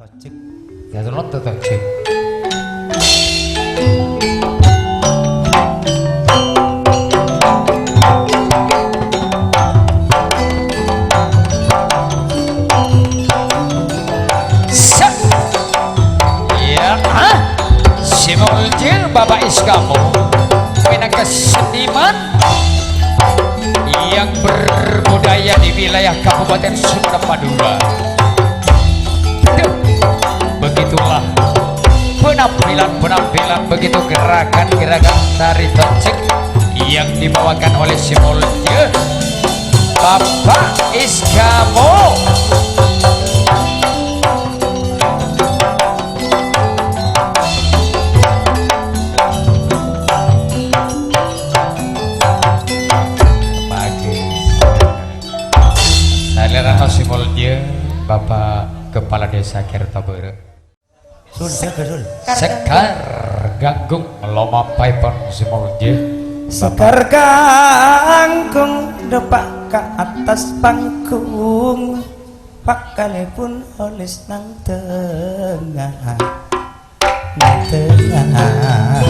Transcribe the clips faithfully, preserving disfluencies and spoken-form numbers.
Cek. Ya, tolong tuh, tuh, cek. Set. Ya, ah. Si Muljir Bapak Iskamo. Mènangka seniman yang berbudaya di wilayah Kabupaten Sumenep Madura. Duh, begitulah penampilan-penampilan, begitu gerakan-gerakan tari becek yang dibawakan oleh si Muljir Bapak Iskamo. Bagus. Salèrana si Muljir, Bapak Kepala Desa Kertabeureuk. Sul, jaga, Sul. Sekar Ganggung, lomapaèpon si Muljir. Sekar Ganggung, dâpa' ka attas panggung. Pakkalèpon oles nang tengah. Nang tengah.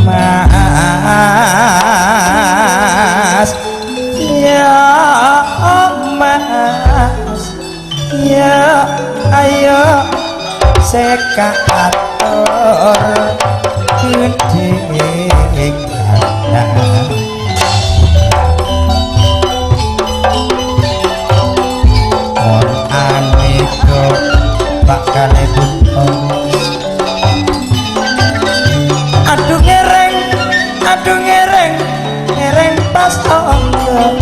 Mas, ya Mas, ya ayo sè kaator gendhing. Mon anèko bakal buntos. Adu ngèrèng, adu ngèrèng, ngèrèng pas ongko.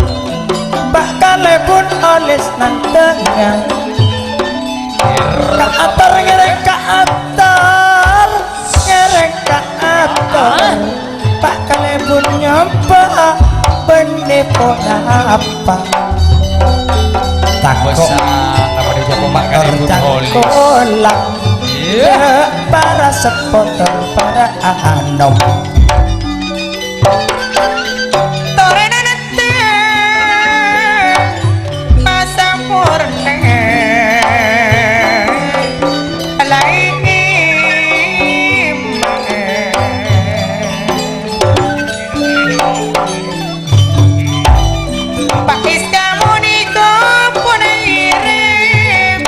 Bakal bun oles nang tengah. Kaator ngèrèng kaator, ngèrèng kaator. Pak Kalèbun nyompa bânnè ponapa? Tako' motor cangkolang. Iyâ. Para seppo tor para anom. Torèna nèttè pasampurna. Laèn Pak Iska monèka pon ngirim,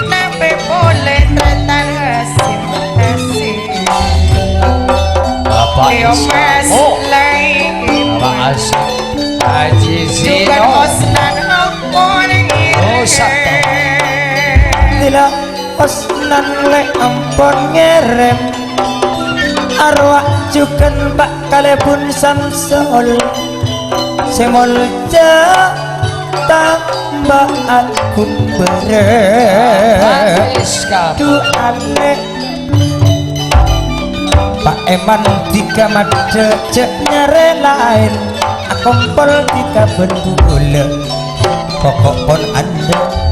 napè polè trètan asih-asih. Bapak Tio Iska. Mas Oh. Laèn. Bapak Asik. Haji Zino. Juga Osnan pon ngirim. Oh, satu. Dila. Osnan lè ampon ngèrèm, arwah jhughân Pak Kalèbun Samsul, sè molja tamba aghung bârâ'. Du'ana Pak Eman dhika maddhâ jhâ' nyarè laèn, akompol dhika bân bulâ. Pokok pon andhâ